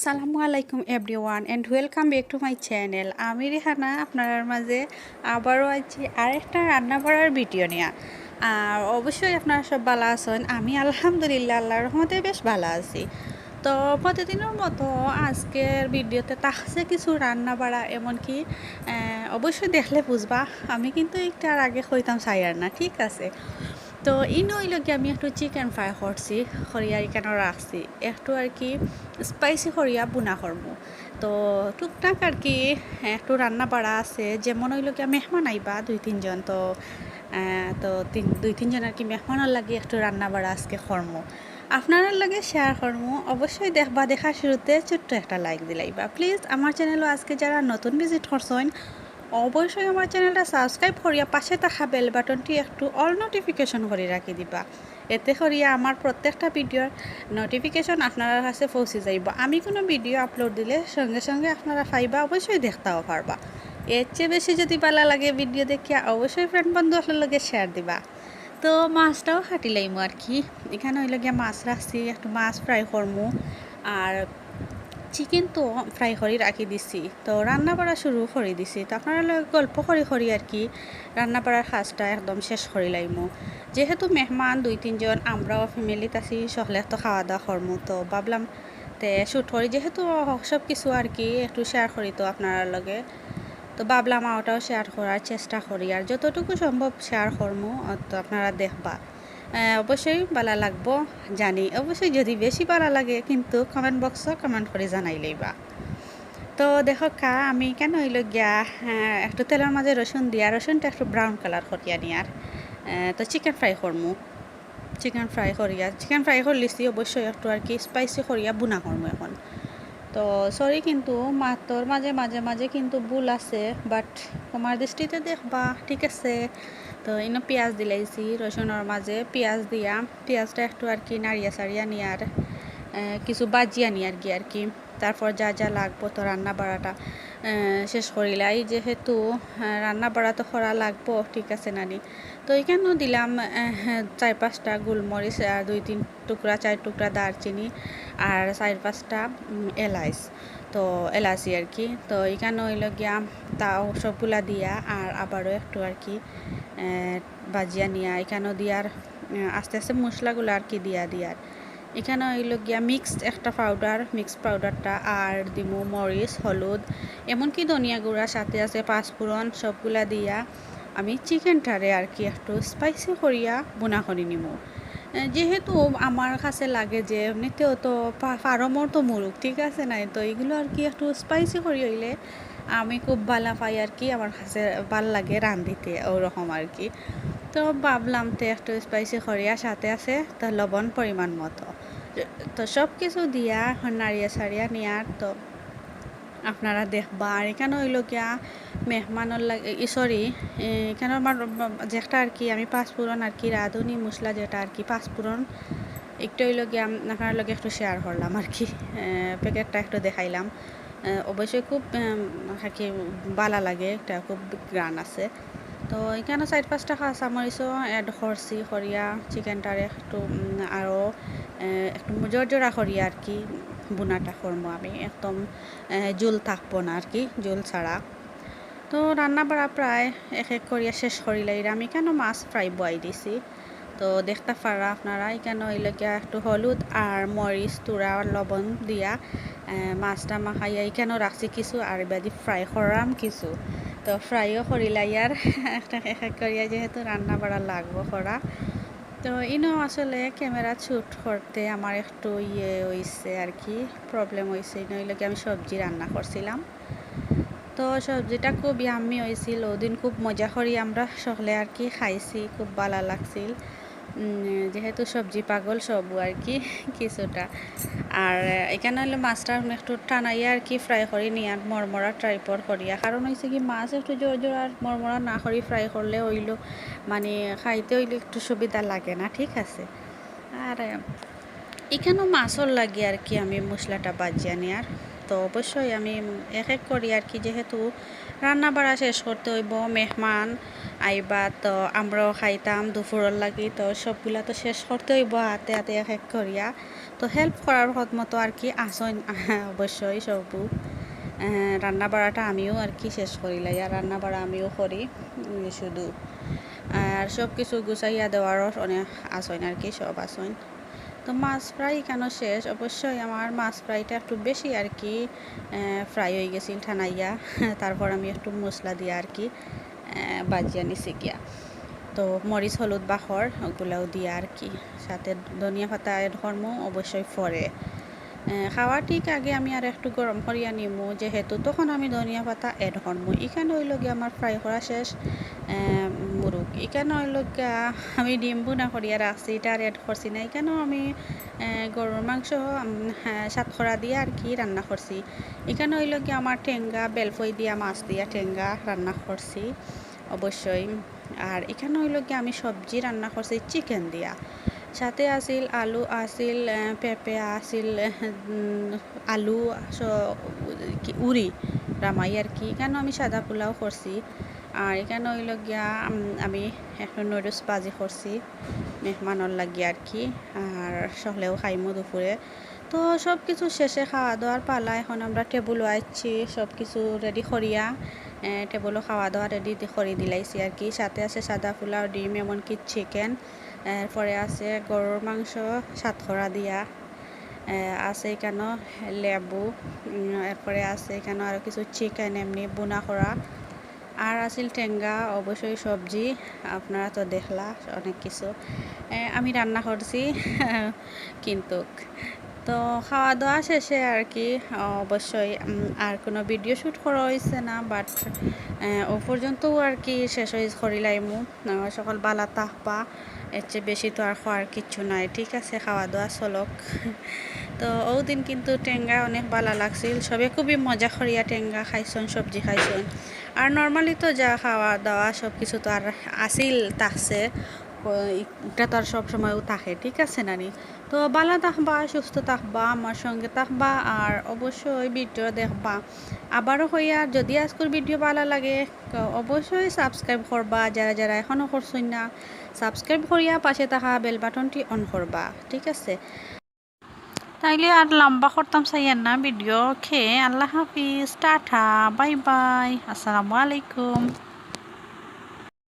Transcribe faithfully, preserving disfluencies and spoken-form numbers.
আসসালামু আলাইকুম everyone and welcome back to my channel। আমি রেহানা আপনারার মাঝে আবারও আইছি আরেকটা রান্না বাড়ার ভিডিও নিয়া। আর অবশ্যই আপনারা সব ভালা আছইন, আমি আলহামদুলিল্লাহ আল্লাহর রহমতে বেশ ভালা আছি। তো প্রতিদিনর মতো আজকের ভিডিওতে থাকছে কিছু রান্না বাড়া, এমনকি আহ, অবশ্যই দেখলে বুঝবা, আমি কিন্তু একটু আর আগে কইতাম চাইয়ার না, ঠিক আছে? তো ইনো অইলো গিয়া আমি একটু চিকেন ফ্রাই করছি, করিয়া ইখানো রাখছি, একটু আর কি স্পাইসি করিয়া বুনা করমু। তো টুকটাক আর কি একটু রান্না বাড়া আছে, যেমন অইলো গিয়া মেহমান আইবা দুই তিনজন, তো আহ, তো তিন দুই তিনজন আর কি মেহমানর লাগি একটু রান্না বাড়া আজকে করমু, আপনারার লগে শেয়ার করমু। অবশ্যই দেখবা, দেখার শুরুতে ছোট্ট একটা লাইক দিলাইবা প্লিজ। আমার চ্যানেলও আজকে যারা নতুন ভিজিট করছইন, অবশ্যই আমার চ্যানেলটা সাবস্ক্রাইব করিয়া পাশে থাকা বেল বাটনটি একটু অল নোটিফিকেশন করি রাখি দিবা, এতে করিয়া আমার প্রত্যেকটা ভিডিওর নোটিফিকেশন আপনারার কাছে পৌঁছি যাইব। আমি কোনো ভিডিও আপলোড দিলে সঙ্গে সঙ্গে আপনারা পাইবা, অবশ্যই দেখতাও পারবা। এর চেয়ে বেশি যদি ভালা লাগে ভিডিও দেখিয়া, অবশ্যই ফ্রেন্ড বন্ধু অকলর লগে শেয়ার দিবা। তো মাছটাও কাটি লাইমু আর কি। ইখানো অইলো গিয়া মাছ রাখছি, একটু মাছ ফ্রাই করমু, আর চিকেন তো ফ্রাই করি রাখি দিছি। তো রান্না বাড়া শুরু করি দিছি, তো আপনারার লগে গল্প করি করি আর কি রান্না বাড়ার কাজটা একদম শেষ করি লাইমু। যেহেতু মেহমান দুই তিনজন, আমরাও ফ্যামিলিত আছি, সকলে তো খাওয়া দাওয়া করমু, তো ভাবলাম তে শ্যুট করি, যেহেতু সব কিছু আর কি একটু শেয়ার করি তো আপনারার লগে, তো ভাবলাম ওটাও শেয়ার করার চেষ্টা করি, আর যতটুকু সম্ভব শেয়ার করমু, আহ, তো আপনারা দেখবা। আহ, অবশ্যই ভালা লাগবো জানি, অবশ্যই যদি বেশি ভালা লাগে কিন্তু কমেন্ট বক্সও কমেন্ট করি জানাই লইবা। তো দেখো কা, আমি ইখানো অইলো গিয়া আহ, একটু তেলর মাঝে রসুন দিয়া, রসুনটা একটু ব্রাউন কালার করিয়া নিয়ার, আহ, তো চিকেন ফ্রাই করমু। চিকেন ফ্রাই করিয়া, চিকেন ফ্রাই করলিছি অবশ্যই একটু আর কি স্পাইসি করিয়া বুনা করমু এখন। তো সরি, কিন্তু মাতর মাঝে মাঝে মাঝে কিন্তু ভুল আছে, বাট ক্ষমার দৃষ্টিতে দেখবা, ঠিক আছে? তো ইনো পিয়াজ দিলাইছি রসুনর মাঝে, পিয়াজ দিয়া পিয়াজটা একটু আর কি নাড়িয়া চাড়িয়া নিয়ার, আহ, কিছু ভাজিয়া নিয়ার গি আর কি। তারপর যা যা লাগবো তো রান্না বাড়াটা, আহ, শেষ করিলাই, যেহেতু আহ, রান্না বাড়া তো করা লাগবো, ঠিক আছে নানি? তো ইখানো দিলাম আহ, চার পাঁচটা গোলমরিচ, আর দুই তিন টুকরা, চার টুকরা দারচিনি, আর চার পাঁচটা উম, এলাচ, তো এলাচি আর কি। তো ইখানো অইলো গিয়া তাও সবগুলা দিয়া আর আবারও একটু আর কি আহ, ভাজিয়া নিয়া ইখানো দিয়ার, আহ, আস্তে আস্তে মশলাগুলা আর কি দিয়া দিয়ার। ইখানো অইলো গিয়া মিক্সড একটা পাউডার, মিক্স পাউডারটা আর দিমু মরিচ, হলুদ, এমনকি ধনিয়া গুঁড়া, সাথে আছে পাঁচফোড়ন, সবগুলা দিয়া আমি চিকেনটারে আর কি একটু স্পাইসি করিয়া বুনা করি নিমু। আহ, যেহেতু আমার কাছে লাগে যে এমনিতেও তো ফা-, ফার্মর তো মুরগ, ঠিক আছে নাই, তো এগুলো আর কি একটু স্পাইসি করি অইলে আমি খুব ভালা পাই আর কি, আমার কাছে ভালা লাগে রান্ধিতে ওরকম আর কি। তো ভাবলাম তে একটু স্পাইসি করিয়া সাথে আছে তো লবণ পরিমাণ মতো। তো সব কিছু দিয়া এখন নাড়িয়া চাড়িয়া নিয়ার তো আপনারা দেখবা। আর ইখানো অইলো গিয়া মেহমানর লাগে, ই, সরি, এ, ইখানো আমার যেটা আর কি আমি পাঁচফোড়ন আর কি রাঁধুনি মশলা যেটা আর কি পাঁচফোড়ন, একটু অইলো গিয়া আপনারার লগে একটু শেয়ার করলাম আর কি, এ, প্যাকেটটা একটু দেখাইলাম। এ, অবশ্যই খুব, এম, আর কি ভালা লাগে, এটা খুব ঘ্রাণ আছে। তো ইখানো চার পাঁচটা কাঁচামরিচও অ্যাড করছি, করিয়া চিকেনটারে একটু, উম, আরও, এ, একটু জোর জোরা করিয়া আর কি বুনাটা করমু আমি, একদম, এ, ঝোল থাকবো না আর কি, ঝোল ছাড়া। তো রান্না বাড়া প্রায় এক এক করিয়া শেষ করিলাইরাম। ইখানো মাছ ফ্রাই বওয়াই দিছি। তো দেখতা পাররা আপনারা, ইখানো অইলো গিয়া একটু হলুদ আর মরিচ, তুরা লবণ দিয়া, আহ, মাছটা মাখাইয়া ইখানো রাখছি কিছু, আর ইবাদি ফ্রাই কররাম কিছু। তো ফ্রাইও করিলাইয়ার একটা এক এক করিয়া, যেহেতু রান্না বাড়া লাগবো করা। তো ইনো আসলে ক্যামেরা শ্যুট করতে আমার একটু ইয়ে অইছে আর কি, প্রবলেম অইছে। ইনো অইলো গিয়া আমি সবজি রান্না করছিলাম। তো সবজিটা খুব ইয়াম্মি অইছিল, ওদিন খুব মজা করি আমরা সকলে আর কি খাইছি, খুব ভালা লাগছিল। উম, যেহেতু সবজি পাগল সবু আর কি কিছুটা। আর ইখানো অইলো মাছটা একটু টানাইয়া আর কি ফ্রাই করি নিয়ার মরমরা টাইপর করিয়া, কারণ অইছে কি মাছ একটু জোর জোর আর মরমরা না করি ফ্রাই করলে অইলো মানে খাইতে অইলে একটু সুবিধা লাগে না, ঠিক আছে? আর ইখানো মাছর লাগি আর কি আমি মশলাটা বাজিয়া নিয়ার। তো অবশ্যই আমি এক এক করি আর কি, যেহেতু রান্না বাড়া শেষ করতে অইবো, মেহমান আইবা, তো আমরাও খাইতাম দুপুরর লাগি, তো সবগুলা তো শেষ করতে অইবো হাতে হাতে এক এক করিয়া। তো হেল্প করার মতো আর কি আছইন অবশ্যই সবু। আহ, রান্না বাড়াটা আমিও আর কি শেষ করিলাই, আর রান্না বাড়া আমিও করি, উম, শুধু। আর সব কিছু গুছাইয়া দেওয়ারও অনেক আছইন আর কি, সব আছইন। তো মাছ ফ্রাই ইখানো শেষ। অবশ্যই আমার মাছ ফ্রাইটা একটু বেশি আর কি, আহ, ফ্রাই অই গেছিল ঠানাইয়া। তারপর আমি একটু মশলা দিয়া আর কি, আহ, বাজিয়া নিছি গিয়া। তো মরিচ, হলুদ, বাখর ওগুলাও দিয়া আর কি, সাথে ধনিয়া পাতা অ্যাড করমু অবশ্যই পরে। আহ, খাওয়ার ঠিক আগে আমি আর একটু গরম করিয়া নিমু, যেহেতু তখন আমি ধনিয়া পাতা অ্যাড করমু। ইখানো অইলো গিয়া আমার ফ্রাই করা শেষ, আহ, মুরুগ। ইখানো অইলো গিয়া আমি ডিম ভুনা করিয়া রাখছি, ইটা আর অ্যাড করছি না। ইখানো আমি, আহ, গরুর মাংস, উম, হ্যাঁ, সাতকরা দিয়া আর কি রান্না করছি। ইখানো অইলো গিয়া আমার টেঙ্গা, বেলফই দিয়া মাছ দিয়া টেঙ্গা রান্না করছি অবশ্যই। আর ইখানো অইলো গিয়া আমি সবজি রান্না করছি চিকেন দিয়া। সাথে আছিল আলু, আছিল, আহ, পেঁপে, আছিল, উম, আলু, স-, কি উরি রামাই আর কি। ইখানো আমি সাদা পোলাও করছি। আর ইখানো অইলো গিয়া, উম, আমি একটু নুডলস ভাজি করছি মেহমানর লাগি আর কি। আর সকলেও খাইমু দুপুরে। তো সব কিছু শেষে খাওয়া দাওয়ার পালা, এখন আমরা টেবুলো আইছি, সব কিছু রেডি করিয়া, এ, টেবুলো খাওয়া দাওয়া রেডি দি-, করি দিলাইছি আর কি। সাথে আছে সাদা পোলাও, ডিম, এমনকি চিকেন, এরপরে আছে গরুর মাংস সাতকরা দিয়া, এ, আছে ইখানো লেবু, উম, এরপরে আছে ইখানো আরও কিছু চিকেন এমনি ভুনা করা, আর আছিল টেঙ্গা, অবশ্যই সবজি, আপনারা তো দেখলা অনেক কিছু। এ, আমি রান্না করছি, কিন্তুক তো খাওয়া দাওয়া শেষে আর কি, অবশ্যই, উম, আর কোনো ভিডিও শ্যুট করা অইছে না, বাট, এ, ও পর্যন্তও আর কি শেষ অই-, করিলাইমু। আহ, সকল বালা থাকবা, এর চেয়ে বেশি তো আর কওয়ার কিচ্ছু নাই, ঠিক আছে? খাওয়া দাওয়া চলক। তো ও দিন কিন্তু টেঙ্গা অনেক বালা লাগছিল, সবে খুবই মজা করিয়া টেঙ্গা খাইছইন, সবজি খাইছইন। আর normally তো যা খাওয়া দাওয়া সব কিছু তো আর আছিল, থাকছে, ও, ইটা তো আর সব সময়ও থাকে, ঠিক আছে নানি? তো বালা থাকবা, সুস্থ থাকবা, আমার সঙ্গে থাকবা, আর অবশ্যই ভিডিও দেখবা। আবারও কইয়ার, যদি আজকের ভিডিও বালা লাগে, তো অবশ্যই সাবস্ক্রাইব করবা, যারা যারা এখনো করছইন না, সাবস্ক্রাইব করিয়া পাশে থাকা বেল বাটনটি অন করবা, ঠিক আছে? তাইলে আর লম্বা করতাম চাইয়ার না ভিডিও। ওকে, আল্লাহ হাফিজ, টাটা, বাই বাই, আসসালামু আলাইকুম।